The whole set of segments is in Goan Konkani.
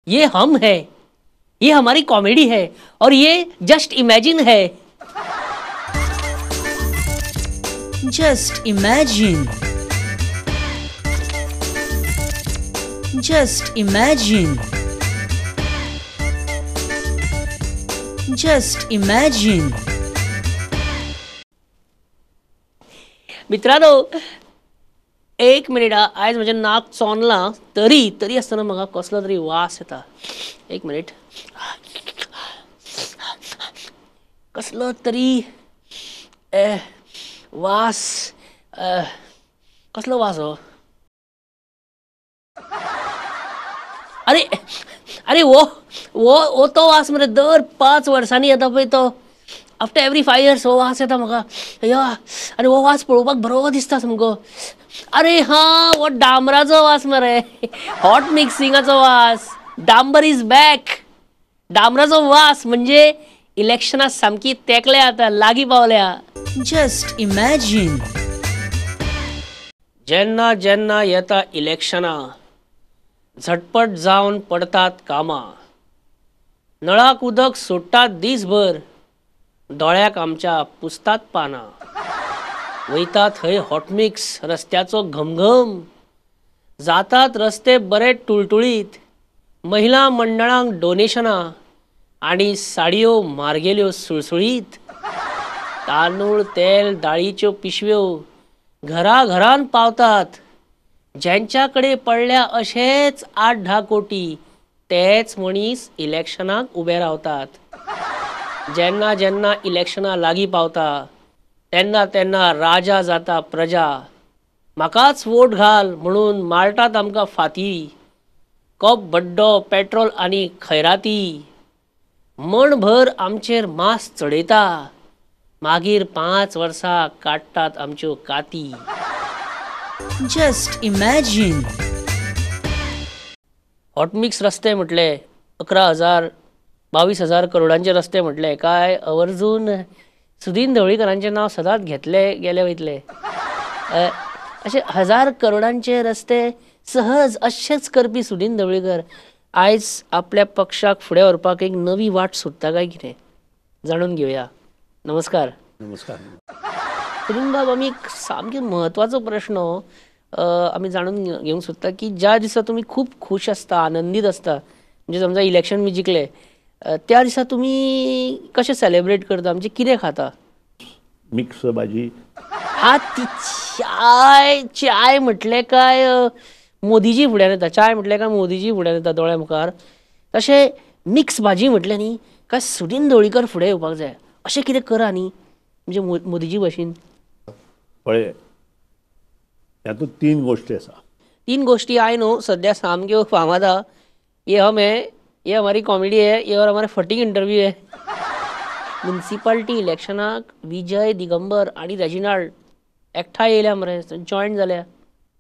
ये हम है, ये हमारी कॉमेडी है और ये जस्ट इमेजिन है। Just imagine. Just imagine. Just imagine. मित्रांनो एक मिनिट, आयज म्हजें नाक चोंदलां तरी तरी आसतना म्हाका कसलो तरी वास येता। एक मिनिट, कसलो तरी वास, कसलो वास हो? अरे अरे वो वो वो तो वास मरे दर 5 वर्सांनी येता पळय तो, आफ्टर एवरी 5 इयर्स हो वास येता म्हाका। या आनी हो वास पळोवपाक बरो दिसता सामको। अरे हा, हो डांबराचो वास मरे, हॉट मिक्सिंगाचो वास। डांबर is back. डांबराचो वास म्हणजे इलेक्शनां सामकी तेंकल्या आतां, लागीं पावल्या। Just imagine. जेन्ना जेन्ना येता इलेक्शनां, झटपट जावन पडतात कामां, नळाक उदक सोडटात दीसभर, दोळ्याक आमच्या पुसतात पानां, वयता थंय हॉटमिक्स रस्त्याचो घमघम, जातात रस्ते बरे टुळटुळीत, महिला मंडळांक डोनेशनां आनी साडयो मारगेल्यो सुळसुळीत, तांदूळ तेल दाळीच्यो पिशव्यो घरा घरान पावतात, ज्यांच्या कडेन पडल्या अशेच 8-10 कोटी तेच मनीस इलेक्शनाक उबे रावतात। जेन्ना जेन्ना इलेक्शनां लागीं पावता तेन्ना तेन्ना राजा जाता प्रजा, म्हाकाच वोट घाल म्हणून मारटात आमकां फाती, कप बड्डो पेट्रोल आनी खैराती, मणभर आमचेर मास चडयता, मागीर 5 वर्सां काडटात आमच्यो काती। Just imagine. Hot mix रस्ते म्हटले 11,000 22,000 करोडांचे रस्ते म्हटले काय आवर्जून सुदीन ढवळीकरांचें नांव सदांच घेतले गेले वयतले। अशे 1000 करोडांचे रस्ते सहज अशेच करपी सुदीन ढवळीकर आयज आपल्या पक्षाक फुडें व्हरपाक एक नवी वाट सोदता काय कितें, जाणून घेवया। नमस्कार. नमस्कार सुदीन बाब, आमी एक सामको म्हत्वाचो प्रश्न आमी जाणून घेवंक सोदता की ज्या दिसा तुमी खूब खूश आसता, आनंदीत आसता, म्हणजे समजा इलेक्शन बी जिखले त्या दिसा तुमी कशें सेलेब्रेट करता, म्हणजे कितें खाता? मिक्स भाजी. हा, ती चाय, चाय म्हटलें काय मोदीजी फुड्यान येता, चाय म्हटलें काय मोदीजी फुड्यान येता दोळ्या मुखार। तशें मिक्स भाजी म्हटलें न्ही काय सुदीन ढवळीकर फुडें येवपाक जाय, अशें कितें करा न्ही म्हणजे मोदीजी भशेन। पळय, हातूंत 3 गोश्टी आसा। 3 गोश्टी I न्हू सद्या सामक्यो फामाद आहा। ये हम है, ये हमारी कॉमेडी है, ये और हमारे फटींग इंटरव्यू है। म्युनिसिपालिटी इलेक्शनाक विजय दिगंबर आनी रेजिनाल्ड एकठांय येयल्या मरे, जॉयंट जाल्या।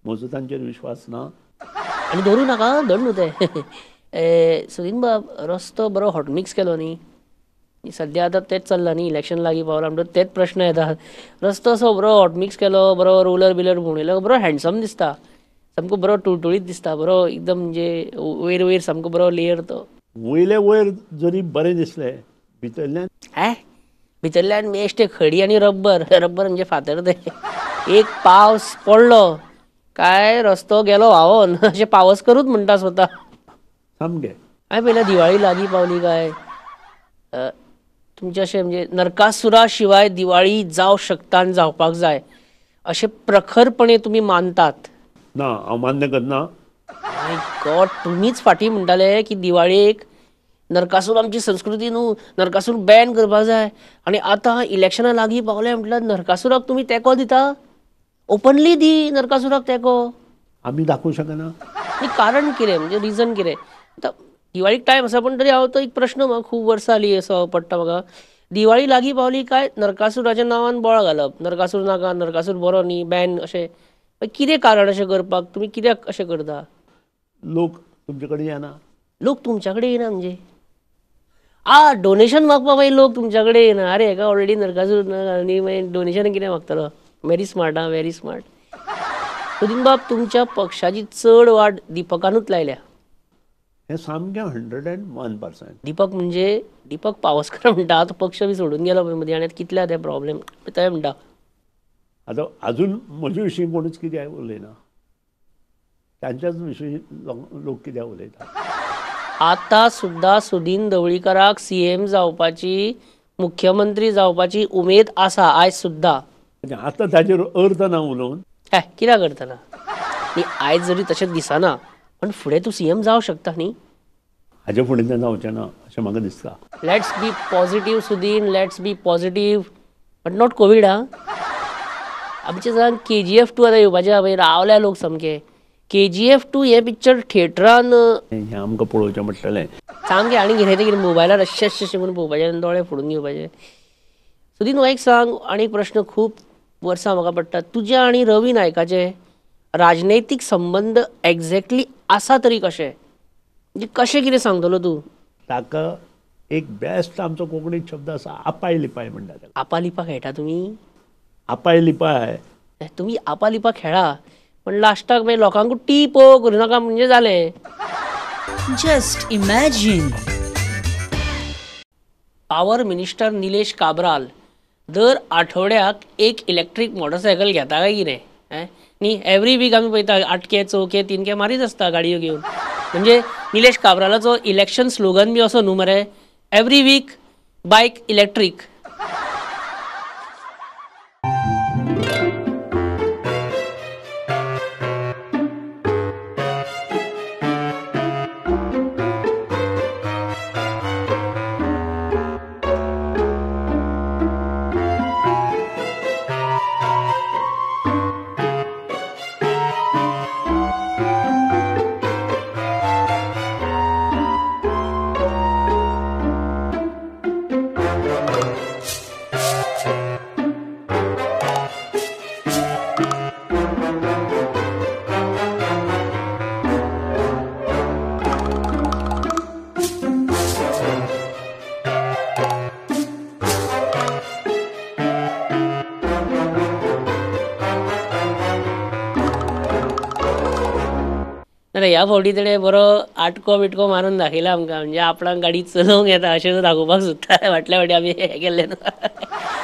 म्हजो तांचेर विश्वास ना आनी धरूं नाका, धर न्हू ते। सुदीन बाब, रस्तो बरो हॉटमिक्स केलो न्ही, सद्या आतां तेंच चल्लां न्ही, इलेक्शन लागीं पावलां म्हणटकच तेच प्रश्न येतात। रस्तो असो बरो हॉटमिक्स केलो, बरो रोलर बिलर भोंवयलो, बरो हँडसम दिसता, सामको बरो टुळटुळीत दिसता, बरो एकदम म्हणजे वयर वयर सामको बरो लेयर तो। वयले वयर जरी बरें दिसलें, भितरल्यान भितरल्यान बेश्टे खडी आनी रब्बर, रब्बर म्हणजे फातर ते। एक पावस पडलो काय रस्तो गेलो व्हांवोन, अशें पावस करूच म्हणटा स्वता सामकें। हांवें पळयलें दिवाळी लागीं पावली काय तुमचें अशें म्हणजे नरकासुरा शिवाय दिवाळी जावं शकता आनी जावपाक जाय अशें प्रखरपणे तुमी मानतात? ना, हांव मान्य करना। माय गॉड, तुमीच फाटीं म्हणटाले की दिवाळेक नरकासूर आमची संस्कृती न्हू, नरकासूर बॅन करपाक जाय, आनी आतां इलेक्शनां लागीं पावले म्हटल्यार नरकासुराक तुमी तेंको दिता? ओपनली दी नरकासुराक तेंको। आमी दाखोवंक शकना। आनी कारण कितें, म्हणजे रिजन कितें? आतां दिवाळीक टायम आसा पण तरी हांव तो एक प्रश्न म्हाका खूब वर्सां जालीं असो पडटा म्हाका, दिवाळी लागीं पावली काय नरकासुराच्या नांवान बोळ घालप, नरकासूर नाका, नरकासूर बरो न्ही, बॅन, अशें कितें कारण अशें करपाक तुमी कित्याक अशें करता? लोक तुमचे कडेन येना। लोक तुमच्या कडेन येना म्हणजे आ डोनेशन मागपाक मागीर लोक तुमच्या कडेन येना। अरे हेका ऑलरेडी नरकासूर न्ही, मागीर डोनेशन कितें मागतलो? व्हेरी स्मार्ट आं, व्हेरी स्मार्ट। सुदीन बाब, तुमच्या पक्षाची चड वाट दिपकानूच लायल्या। हें सामकें 101%. दीपक म्हणजे दीपक पावसकर म्हणटा, तो पक्ष बी सोडून गेलो पळय मदीं आनी कितले ते प्रॉब्लेम ते म्हणटा. आतां अजून म्हजे विशीं कोणूच कित्याक उलयना, तांच्याच विशीं लोक कित्याक उलयता. आतां सुद्दां सुदीन ढवळीकराक सीएम जावपाची, मुख्यमंत्री जावपाची उमेद आसा आयज सुद्दां. आतां ताजेर अर्थ ना उलोवन. कित्याक करतना न्ही, आयज जरी तशें दिसना पण फुडें तूं सीएम जावं शकता न्ही. हाजे फुडें तें जावचें ना अशें म्हाका दिसता. Let's be positive Sudin, let's be positive but not Covid. हा आमचे जाण KGF 2 आतां येवपाचें आहा पळय, रावल्या लोक सामके. KGF 2 हें पिक्चर थिएटरान हें आमकां पळोवचें पडटलें सामकें. आनी कितें तें कितें मोबायलार अशें अशें अशें करून पळोवपाचें आनी दोळे फोडून घेवपाचे. सुदीन हो एक सांग, आनी एक प्रश्न खूब वर्सां म्हाका पडटा, तुज्या आनी रवी नायकाचे राजनैतीक संबंद एक्झॅक्टली आसा तरी कशे, म्हणजे कशें कितें सांगतलो तूं? ताका एक बेस्ट आमचो कोंकणी शब्द आसा, आपाय लिपाय म्हणटा ताका. आपा लिपा खेळटा तुमी? आपाय लिपाय तुमी आपा लिपा खेळा पण लास्टाक मागीर लोकांक टीप करूं नाका म्हणजे जालें. Just imagine. Power minister Nilesh Cabral दर आठवड्याक एक इलेक्ट्रीक मोटरसायकल घेता काय कितें? न्ही, एवरी वीक आमी पळयता 8K 4K 3K मारीत आसता गाडयो घेवन. म्हणजे निलेश काब्रालाचो इलेक्शन स्लोगन बी असो न्हू मरे, एवरी वीक बायक इलेक्ट्रीक. ह्या फावटी तेणें बरो आटको बिटको मारून दाखयला आमकां, म्हणजे आपणाक गाडी चलोवंक येता अशें दाखोवपाक सोदता. फाटल्या फावटी आमी हें केल्लें न्हू,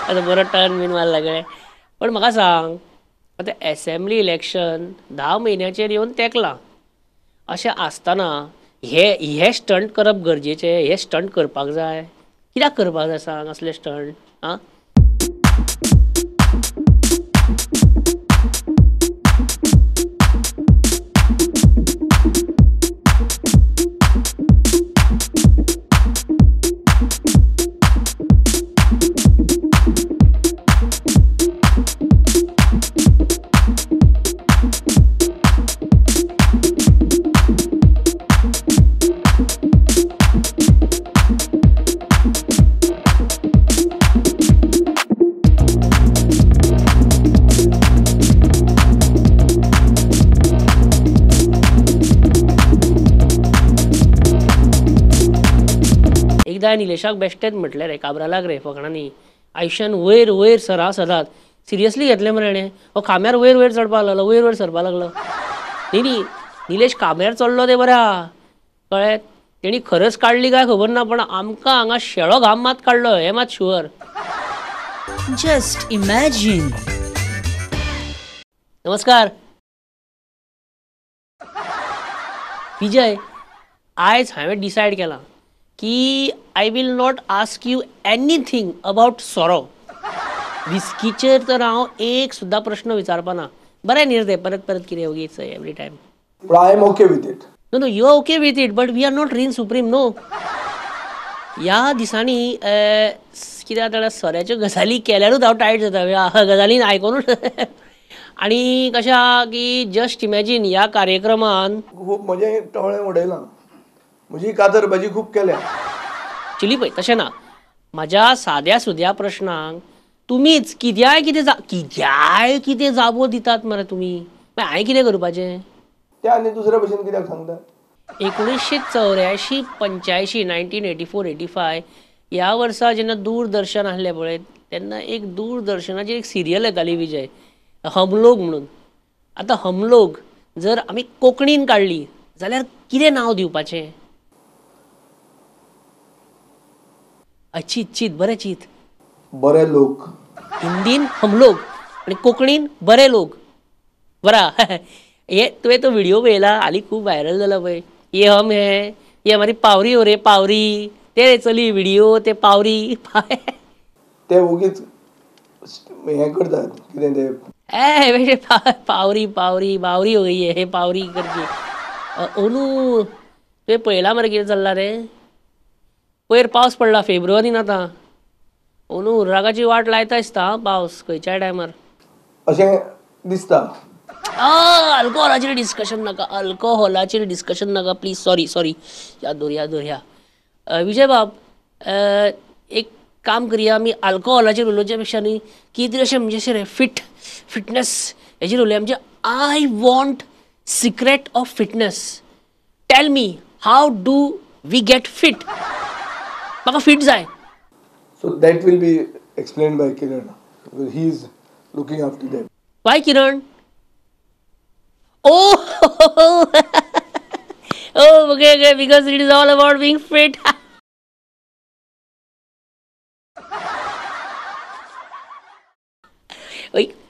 आतां बरो टर्न बीन मारला कळ्ळें. पण म्हाका सांग, आतां एसेंब्ली इलेक्शन 10 म्हयन्याचेर येवन तेंकलां, अशें आसतना हे हे स्टंट करप गरजेचें? हे स्टंट करपाक जाय? कित्याक करपाक जाय सांग असले स्टंट? आं, एकदां निलेशाक बेश्टेच म्हटलें रे काब्रालाक रे फकणांनी, आयुश्यान वयर वयर सरा सदांच सिरियसली घेतलें मरे हेणें. हो खांब्यार वयर वयर चडपाक लागलो, वयर वयर सरपाक लागलो. न्ही न्ही, निलेश खांब्यार चडलो तें बरें आहा, कळ्ळें. तेणी खरस काडली काय खबर ना, पण आमकां हांगा शेळो घाम मात काडलो हें मात शुअर. Just imagine. नमस्कार विजय, आयज हांवें डिसायड केलां की I will not ask you anything about सोरो. विस्कीचेर तर हांव एक सुद्दां प्रश्न विचारपाना. बरें न्ही रे, परत परत कितें ओगीच every time. I am okay with it. No no, you are okay with it, but we are not Rin Supreme no. ह्या दिसांनी कितें जाता, सोऱ्याच्यो गजाली केल्यारूच हांव टायट जाता, गजालीन आयकोनूच. आनी कशें आहा की जस्ट इमॅजीन ह्या कार्यक्रमान खूब म्हजें टवळें उडयलां, म्हजी कातर भाजी खूब केल्या. एक्चुली पळय तशें ना, म्हज्या साद्या सुद्या प्रश्नांक तुमीच कित्याय कितें कित्याय कितें जाबो दितात मरे तुमी. मागीर हांवें कितें करपाचें? ते आनी दुसऱ्या भशेन कित्याक सांगता? 1984 85 1984-85 ह्या वर्सा जेन्ना दूरदर्शन आसलें पळय, तेन्ना एक दूरदर्शनाची एक सिरियल येताली विजय, हमलोग म्हणून. आतां हमलोग जर आमी कोंकणीन काडली जाल्यार कितें नांव दिवपाचें? चीत चीत बरें चीत. बरे लोक. हिंदीन हम लोग आनी कोंकणीन बरे लोक. बरा हे तुवें तो व्हिडिओ पळयला हालीं खूब व्हायरल जाला पळय. ये हम है, ये हमारी पावरी हो रे पावरी, ते चली व्हिडिओ ते पावरी. ते ओगीच हें करतात कितें ते ए पावरी पावरी बावरी हो गई है पावरी करके. ओनू तुवें पळयलां मरे कितें चल्लां तें? पयर पावस पडला फेब्रुवारीन आतां. ओनू उर्राकाची वाट लायता दिसता पावस खंयच्याय टायमार अशें दिसता. अल्कोहोलाचेर डिस्कशन नाका, अल्कोहोलाचेर डिस्कशन नाका प्लीज. सॉरी सॉरी, याद दवर याद दवर. ह्या विजय बाब एक काम करया, आमी अल्कोहोलाचेर उलोवच्या पेक्षा न्ही कितें तरी अशें म्हणजे अशें फिट फिटनेस हेजेर उलोवया. म्हणजे I want secret of fitness, tell me how do we get fit. म्हाका फिट जाय. So that will be explain by Kiran, he is looking after that. Why Kiran? Oh, oh, okay, okay, because it is all about being fit.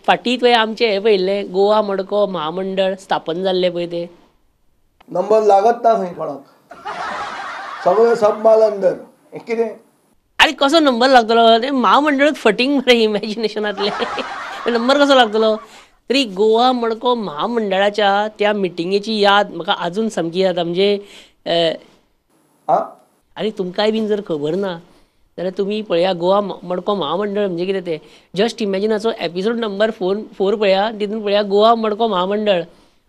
फाटीं तुवें आमचें हें पळयल्लें गोवा मडको महामंडळ स्थापन जाल्लें पळय तें. नंबर लागत ना खंय कोणाक, सगळें सब माल अंदर कितें. आनी कसो नंबर लागतलो तें महामंडळूच फटींग मरे इमॅजिनेशनांतलें. नंबर कसो लागतलो? तरी गोवा मडको महामंडळाच्या त्या मिटिंगेची याद म्हाका आजून सामकी जाता. म्हणजे आनी तुमकांय बीन जर खबर ना जाल्यार तुमी पळया गोवा मडको महामंडळ म्हणजे कितें तें. जस्ट इमॅजिनाचो एपिसोड नंबर 4 पळया, तितून पळया गोवा मडको महामंडळ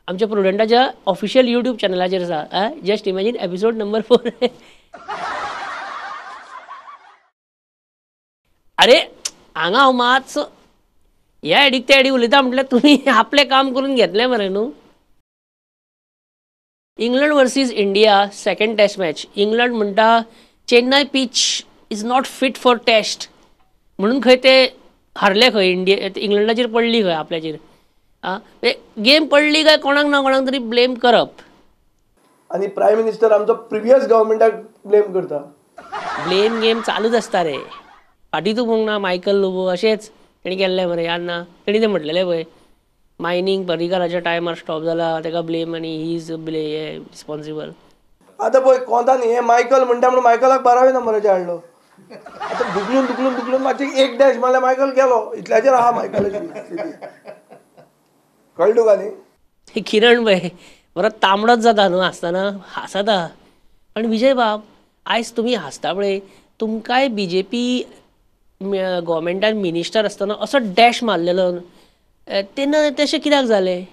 आमच्या प्रुडंटाच्या ऑफिशियल यूट्यूब चॅनलाचेर आसा. Just imagine episode number 4. अरे हांगा हांव मातसो ह्या हेडीक त्या हेडीक उलयता म्हटल्यार तुमी आपलें काम करून घेतलें मरे न्हू. England versus India second test match. England म्हणटा Chennai pitch is not fit for test म्हणून खंय ते हारले खंय. इंडिया इंग्लंडाचेर पडली खंय आपल्याचेर. आं गेम पडली काय कोणाक ना कोणाक तरी ब्लेम करप. आनी प्रायम मिनिस्टर आमचो प्रिवियस गव्हर्मेंटाक ब्लेम करता. ब्लेम गेम चालूच आसता रे. फाटीं तूं पळोवंक ना मायकल लोबो अशेंच तेणी केल्लें मरे, याद ना? तेणी तें म्हटलेलें पळय मायनींग पर्रीकाराच्या टायमार स्टॉप जाला तेका ब्लेम आनी he is ब्ले रिस्पोन्सिबल. आतां पळय कोंतान हे मायकल म्हणटा म्हणून मायकलाक 12व्या नंबराचेर हाडलो. आतां दुखलून दुखलून दुखलून मातशें एक डॅश मारल्यार मायकल गेलो, इतल्याचेर आहा मायकलाची. कळ्ळें तुका न्ही? किरण पळय बरो तांबडोच जाता न्हू हांसतना, हांसता. पण विजय बाब आयज तुमी हांसता पळय, तुमकांय बी जे पी गव्हर्मेंटान मिनिस्टर आसतना असो डॅश मारलेलो तेन्ना तशें कित्याक जालें?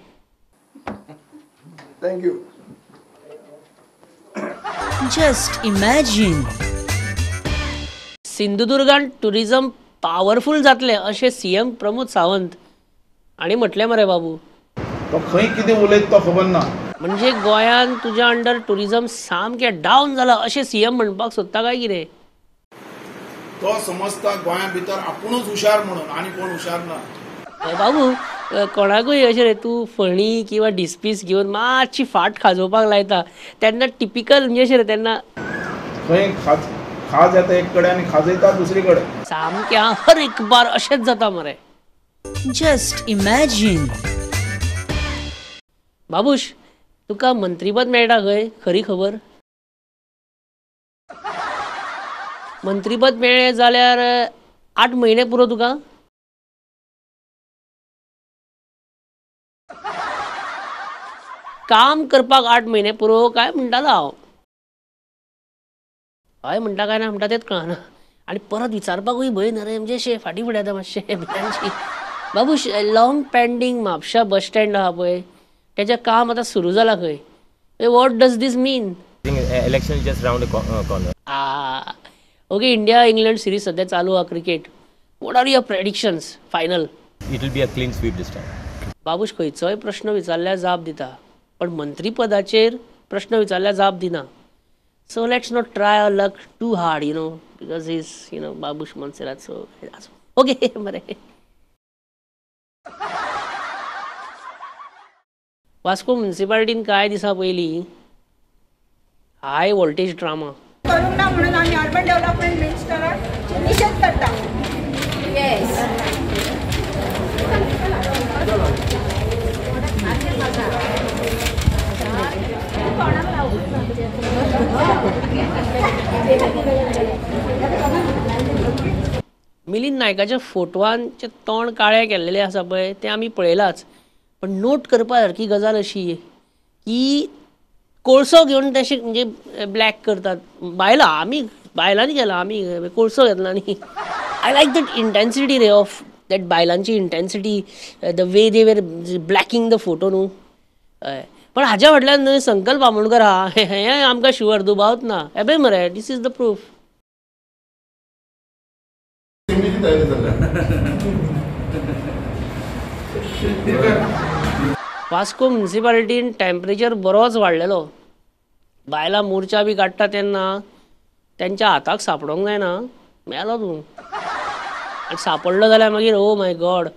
Thank you. Just imagine. सिंधुदुर्गान tourism powerful जातलें अशें सीएम प्रमोद सावंत हांणी म्हटलें मरे बाबू. तो खंय कितें उलयता तो खबर ना. म्हणजे गोंयान तुज्या अंडर टुरिजम सामकें डावन जालां अशें सीएम म्हणपाक सोदता काय कितें? तो समजता गोंया भितर आपुणूच हुशार म्हणून आनी कोण हुशार ना. बाबू कोणाकूय अशें रे तूं फणी किंवा डिस्पीस घेवन मातशी फाट खाजोवपाक लायता तेन्ना टिपिकल म्हणजे अशें रे तेन्ना खंय खाज येता एक कडेन आनी खाजयता दुसरी कडेन. सामकें हर एक बार अशेंच जाता मरे. Just imagine. Babush तुका मंत्रीपद मेळटा खंय? खरी खबर मंत्रीपद मेळ्ळें जाल्यार 8 म्हयने पुरो तुका? काम करपाक 8 म्हयने पुरो काय म्हणटालो हांव. हय म्हणटा काय ना म्हणटा तेंच कळना. आनी परत विचारपाकूय भंय न्हय रे, म्हणजे अशें फाटीं फुडें येता मातशें भिरांतशी. Babush long pending Mapusa bus stand आहा पळय तेजें काम आतां सुरू जालां खंय. What does this mean? Election just round the corner. Okay, India England series सध्या चालू आहा cricket. What are your predictions final? It will be a clean sweep this time. Babush खंयचोय प्रश्न विचारल्यार जाप दिता, पण मंत्रीपदाचेर प्रश्न विचारल्यार जाप दिना. So let's not try our luck too hard, you know, because he is, you know, Babush Monserrate. So okay बरें. वास्को म्युनिसिपालिटीन कांय दिसां पयलीं हाय वोल्टेज ड्रामा करूंक ना म्हणून आमी अर्बन डेव्हलपमेंट मिनिस्टराक निशेध करता. येस. मिलिंद नायकाच्या फोटवान तोंड काळें केल्लेलें आसा पळय तें आमी पळयलाच, पण नोट करपा सारकी गजाल अशी की कोळसो घेवन तशें म्हणजे ब्लॅक करतात बायलां. आमी बायलांनी केला, आमी कोळसो घेतला आनी I like that intensity ray of that बायलांची intensity, the way they were blacking the photo न्हू. हय, पण हाज्या फाटल्यान न्हय संकल्प आमोणकर आहा हें आमकां शुअर, दुबावच ना. एबे मरे, this is the proof. Vasco म्युनिसिपालिटीन temperature बरोच वाडलेलो. बायलां मोर्चा बी काडटा तेन्ना तेंच्या हाताक सांपडोंक जायना, मेलो तूं. आनी सांपडलो जाल्यार मागीर ओ my God.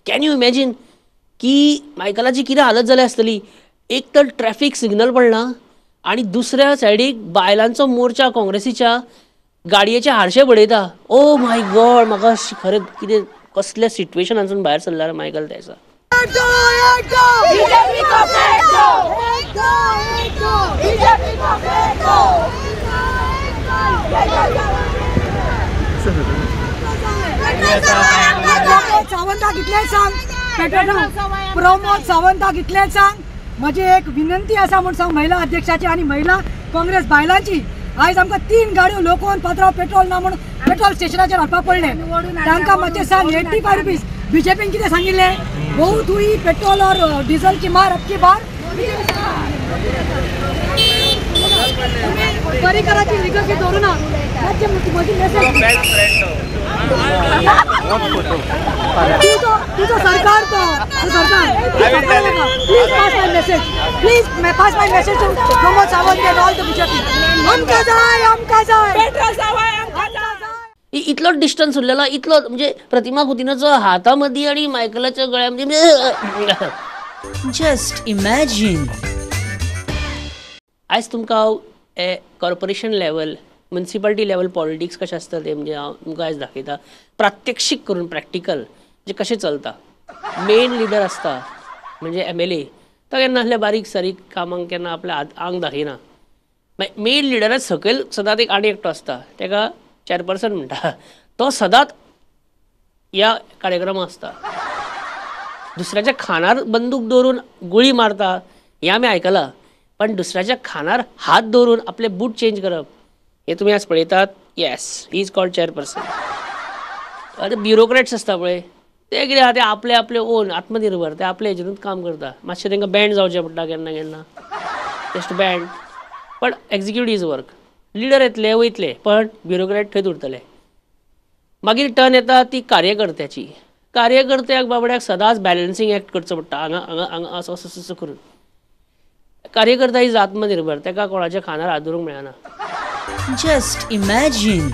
Can you imagine की मायकलाची कितें हालत जाल्या आसतली. एक तर ट्रॅफिक सिग्नल पडला आनी दुसऱ्या सायडीक बायलांचो मोर्चा काँग्रेसीच्या गाडयेचे हारशे बडयता. ओ my God, म्हाका खरें कितें कसल्या सिट्युएशनासून भायर सरला मायकल त्या दिसा. सावंताक इतलेंच सांग, प्रमोद सावंताक इतलेंच सांग, म्हजी एक विनंती आसा म्हूण सांग महिला अध्यक्षाची आनी महिला काँग्रेस बायलांची. आयज आमकां 3 गाडयो लोकोवन पात्रांव पेट्रोल ना म्हणून पेट्रोल स्टेशनाचेर हाडपाक पडलें. तांकां मातशें सांग 85 रुपीज बीजेपीन कितें सांगिल्लें, बहुत हुई पेट्रोल और डिझल की मार, अब की बार परिकराची लिगसी दवरू ना. म्हजी मेसेज तुझो सरकार तो सरकार, please pass my message, please pass my message to Pramod Sawant and all the BJP. आमकां जाय, आमकां जाय पेट्रोल जाय, आमकां जाय. इतलो डिस्टन्स उरलेलो, इतलो म्हणजे प्रतिमा कुतिन्होचो हाता मदीं आनी मायकलाच्या गळ्या मदीं. Just imagine. आयज तुमकां हांव corporation level, municipality level politics कशें आसता तें म्हणजे हांव तुमकां आयज दाखयता, प्रात्यक्षीक करून, प्रॅक्टिकल म्हणजे कशें चलता. मेन लिडर आसता म्हणजे MLA, तो केन्ना असल्या बारीक सारीक कामांक केन्ना आपल्या आंग दाखयना. मागीर मेन लिडरा सकयल सदांच एक आनी एकटो आसता, ताका चेअरपर्सन म्हणटा, तो सदांच ह्या कार्यक्रमाक आसता. दुसऱ्याच्या खानार बंदूक दवरून गुळी मारता हें आमी आयकलां, पण दुसऱ्याच्या खानार हात दवरून आपले बूट चेंज करप हे तुमी आज पळयतात. Yes, he is called chairperson. आतां ब्युरोक्रेट्स आसता पळय, ते कितें आहा, ते आपले आपले ओन आत्मनिर्भर, ते आपले हेजेरूच काम करता. मातशें तांकां बँड जावचें पडटा केन्ना केन्ना, जस्ट बँड, पण एक्झिक्यूट is work. Leader येतले वयतले, पण ब्युरोक्रेट थंयच उरतले. मागीर टर्न येता ती कार्यकर्त्याची. कार्यकर्त्याक बाबड्याक सदांच बॅलन्सींग एक्ट करचो पडटा, हांगा हांगा हांगा असो असो असो करून. कार्यकर्ता is आत्मनिर्भर, ताका कोणाच्या खानार हात दवरूंक मेळना. Just imagine.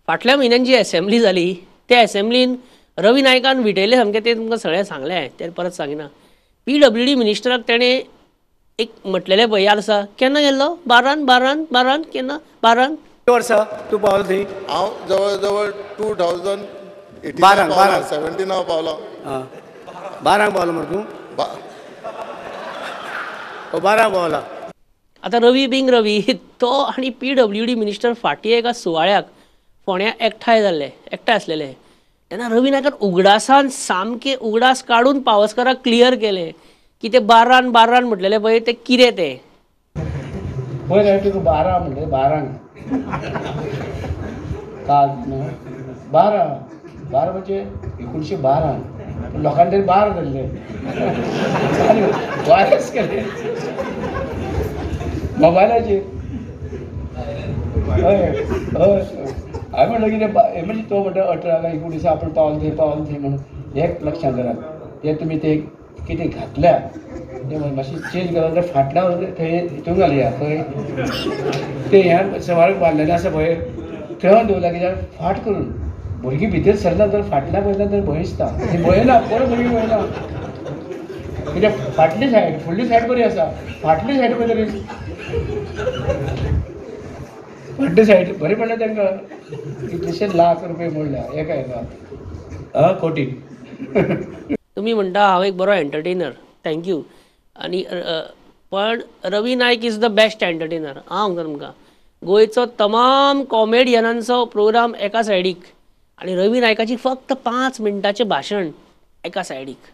फाटल्या म्हयन्यान जी एसेंब्ली जाली त्या एसेंब्लीन रवी नायकान विटयलें सामकें, तें तुमकां सगळें सांगलें, तें परत सांगिना. PWD मिनिस्टराक तेणें एक म्हटलेलें पळय, याद आसा केन्ना गेल्लो, बारान बारान बारान केन्ना बारान वर्सा तूं पावलो थंय? हांव जवळ जवळ 2018 17 हांव पावलो. 12 पावलो मरे तूं? 12 पावला. आतां रवी बींग रवी, तो आनी PWD minister फाटीं एका सुवाळ्याक फोंड्या एकठांय जाल्ले, एकठांय आसलेले. तेन्ना रवी नायकान उगडासान सामकें उगडास काडून पावसकाराक क्लियर केलें की ते बारान बारान म्हटलेले पळय ते कितें तें. पळय हांवें तुका 12 म्हणलें, 12 काल न्हू 12 12 म्हणजे 1912 लोकांनी तरी 12 धरले आनी वायरस केले मोबायलाचेर. हय हय, हांवें म्हणलें कितें म्हणजे तो म्हणटा 18 काय 19 आपूण पावल थंय पावल थंय म्हणून. एक लक्षांत धरात, ते तुमी ते कितें घातल्या ते मातशें चेंज करा, जाल्यार फाटल्यान थंय हितून घालया, खंय ते ह्या सवार बांदलेलें आसा पळय थंय दवरल्या, कित्याक फाट करून भुरगीं भितर सरना तर फाटल्या पळयता तर भंय दिसता. भंय ना, कोण भुरगीं भंय ना, कित्याक फाटली सायड फुडली सायड बरी आसा, फाटली सायड पळय फाटली सायड बरी पडल्या तांकां. कितलेशे लाख रुपये मोडल्या एका एका कोटी. तुमी म्हणटा हांव एक बरो एंटरटेनर, thank you. आनी पण Ravi Naik is the best entertainer. हांव सांगता तुमकां, गोंयचो तमाम कॉमेडियनांचो प्रोग्राम एका सायडीक आनी रवी नायकाची फक्त 5 मिनटाचें भाशण एका सायडीक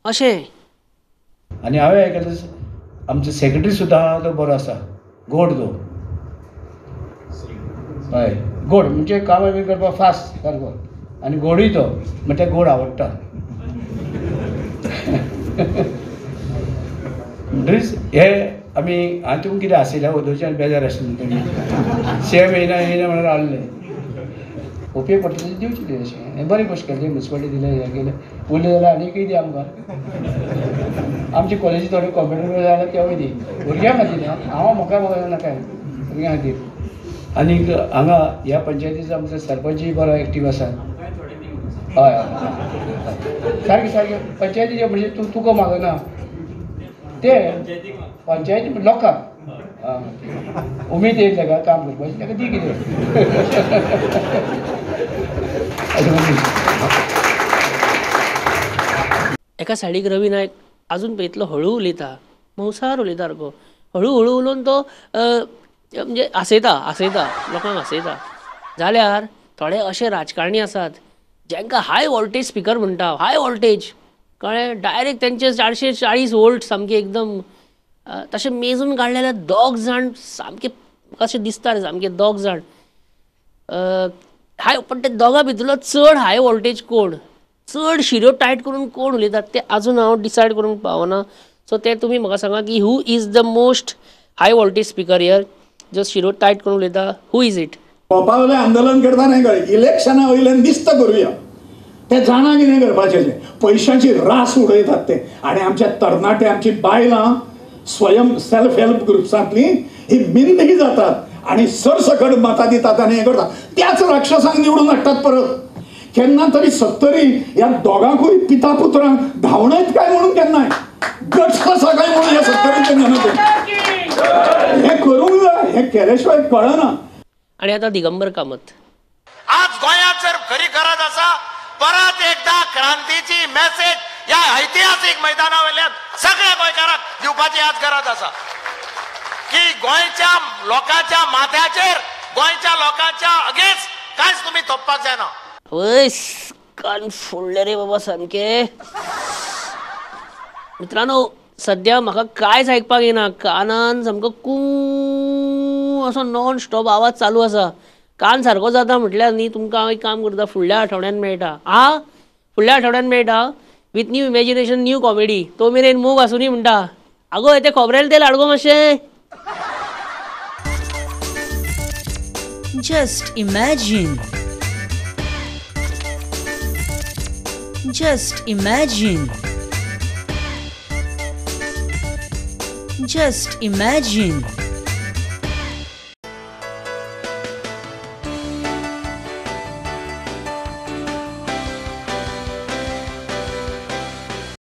अशें. आनी हांवें आयकलें आमचो सेक्रेटरी सुद्दां आहा तो बरो आसा, गोड तो. हय गोड म्हणजे कामां बी करपाक फास्ट सारको, आनी गोडूय तो, म्हणजे गोड आवडटा. म्हणटरीच हे आमी हांवें तुमकां कितें आसयल्या ओदोवच्यान बेजार आशिल्लें तुमी सेम येयना येयना म्हणून रावल्ले. उपयोग पडटा तशें दिवचें तें, अशें हें बरें गोश्ट केलें, म्युनिसिपालिटी दिलें, हें केलें, उरलें जाल्यार आनीकय दी आमकां. आमचे कॉलेजी थोडे कॉम्प्युटर जाल्यार तेवूय दी, भुरग्यां खातीर. हांव म्हाका नाका, भुरग्यां खातीर. आनीक हांगा ह्या पंचायतीचो आमचो सरपंचूय बरो एक्टीव आसा. हय हय सारकें सारकें पंचायतीचे म्हणजे तूं तुका मागना ते पंचायती लोकांक उमेद येयली ताका काम करपाची, ताका दी कितें. एका सायडीक रवी नायक आजून पळय इतलो हळू उलयता, मोवसार उलयता सारको, हळू हळू उलोवन तो म्हणजे हांसयता हांसयता लोकांक हांसयता. जाल्यार थोडे अशे राजकारणी आसात जांकां हाय वोल्टेज स्पिकर म्हणटा, हाय वोल्टेज कळ्ळें, डायरेक्ट तेंचे 440 वोल्ट सामके एकदम तशें मेजून काडले जाल्यार दोग जाण सामके कशें दिसता रे, सामके दोग जाण हाय. पण ते दोगां भितरलो चड हाय वोल्टेज कोण, चड शिरो टायट करून कोण उलयतात ते आजून हांव डिसायड करूंक पावना. सो ते तुमी म्हाका सांगा की who is the most high voltage speaker here, जो शिरो टायट करून उलयता, who is it. कोपावलें आंदोलन करता न्हय कळ्ळें, इलेक्शना वयल्यान दिस्त करुया, ते जाणा कितें करपाचें, पयशांची रास उडयतात ते. आनी आमच्या तरणाटे, आमची बायलां स्वयं सेल्फ हेल्प ग्रुप्सांतली ही मिंदी जातात आनी सरसकट मतां दितात आनी हें करतात, त्याच राक्षसांक निवडून हाडटात परत. केन्ना तरी सत्तरी ह्या दोगांकूय पिता पुत्रांक धांवणयत काय म्हणून, केन्नाय गट्स आसा काय म्हणून ह्या सत्तरीचे जनतेन हें करूंक जाय, हें केले शिवाय कळना. आनी आतां दिगंबर कामत. आज गोंयांत जर खरी गरज आसा परत एकदा क्रांतीची मेसेज ह्या ऐतिहासीक मैदाना वयल्यान सगळ्या गोंयकारांक दिवपाची आज गरज आसा की गोंयच्या लोकांच्या माथ्याचेर, गोंयच्या लोकांच्या अगेन्स्ट कांयच तुमी थोपपाक जायना. वय कान फोडले रे बाबा सामके. मित्रांनो सद्या म्हाका कांयच आयकपाक येना, कानान सामको कूं असो नॉन स्टॉप आवाज चालू आसा. कान सारको जाता म्हटल्यार न्ही तुमकां हांव एक काम करता, फुडल्या आठवड्यान मेळटा. आ फुडल्या आठवड्यान मेळटा with new imagination, new comedy. तो मेरेन मोग आसूनी म्हणटा. आगो तें खोबरेल तेल हाड गो मातशें. Just imagine. Just imagine. Just imagine.